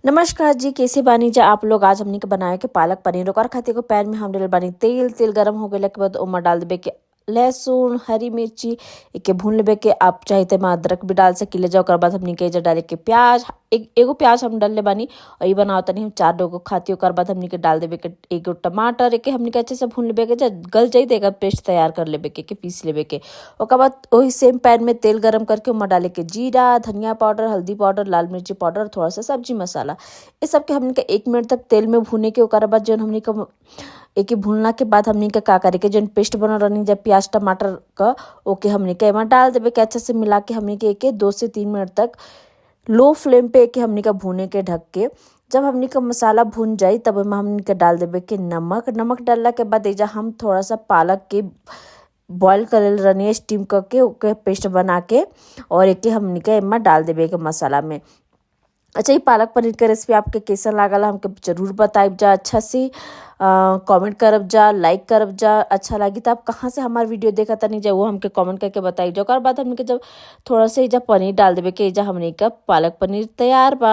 नमस्कार जी, कैसे बानी जा आप लोग। आज हमनी के बनावे के पालक पनीर। ओकर खातिर एगो पैन में हम डालल बानी तेल। तेल गरम हो गइला के बाद ओमा डाल देबे के लहसुन, हरी मिर्ची, एके भून लेबे के। आप चाहे त एमे अदरक भी डाल सकीले जा। ओकर बाद हमनी के एइजा डाले के प्याज। एक एगो प्याज हम डलले बानी और इ बनावत तनी हम 4 लोगो खातिर। ओकर बाद हमनी के डाल देबे के एगो टमाटर। एके हमनी के अच्छे से भून लेबे के। जब गल जाई त एकर पेस्ट तैयार कर लेबे के, एके पीस लेबे के। ओकर बाद ओही सेम पैन में तेल गरम करके ओमा डाले के जीरा, धनिया पाउडर, हल्दी पाउडर, लाल मिर्ची पाउडर, थोड़ा सा सब्जी मसाला। इ सब के हमनी के 1 मिनट तक तेल में भुने के। ओकर बाद जौन हमनी के एके भुनला के बाद हमनी के का करे के, जौन पेस्ट बनल रहनी जा प्याज टमाटर क, ओके हमनी के एमा डाल देबे के। अच्छा से मिला के हमनी के एके 2 से 3 मिनट तक लो फ्लेम पे एके हमनी के भुने के ढक के। जब हमनी के मसाला भुन जाई तब ओमे हमनी के डाल देबे के नमक। नमक डालला के बाद एइजा हम थोड़ा सा पालक के बॉयल करल रहनी स्टीम करके, ओके पेस्ट बना के और एके हमनी के एमा डाल देबे के मसाला में। अच्छा, ये पालक पनीर के रेसिपी आपके कैसन लागल, हमके जरूर बताइब जा। अच्छा से कमेंट करब जा, लाइक करब जा। अच्छा लगी तो आप कहाँ से हमार वीडियो देखा तनी जा, वो हमके कमेंट करके बताइब जा। ओकर बाद हमनी के जब थोड़ा सा एइजा पनीर डाल देबे के, एइजा हमनी का पालक पनीर तैयार बा।